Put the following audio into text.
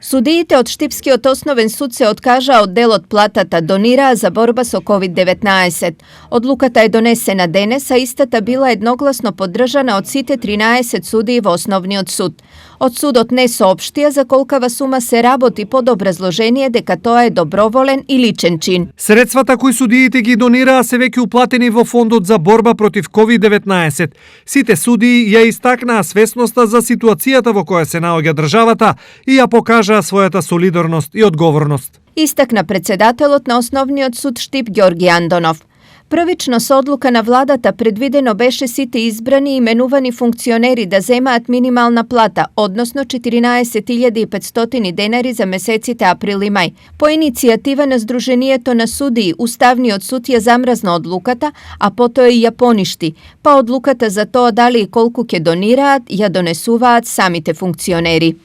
Судиите од Штипскиот основен суд се откажаа од дел од платата донираа за борба со COVID-19. Одлуката е донесена денес, а истата била едногласно поддржана од сите 13 судии во Основниот суд. Од судот не соопштија за колкава сума се работи под образложение дека тоа е доброволен и личен чин. Средствата кои судиите ги донираа се веќе уплатени во Фондот за борба против COVID-19. Сите судии ја истакнаа свесноста за ситуацијата во која се наоѓа државата и ја покажаа својата солидарност и одговорност. Истакна председателот на Основниот суд Штип Ѓорги Андонов. Првично со одлука на владата предвидено беше сите избрани и именувани функционери да земаат минимална плата, односно 14.500 денари за месеците април и мај. По иницијатива на Сдруженијето на судии, Уставниот суд ја замразна одлуката, а потоа и ја поништи, па одлуката за тоа дали и колку ќе донираат ја донесуваат самите функционери.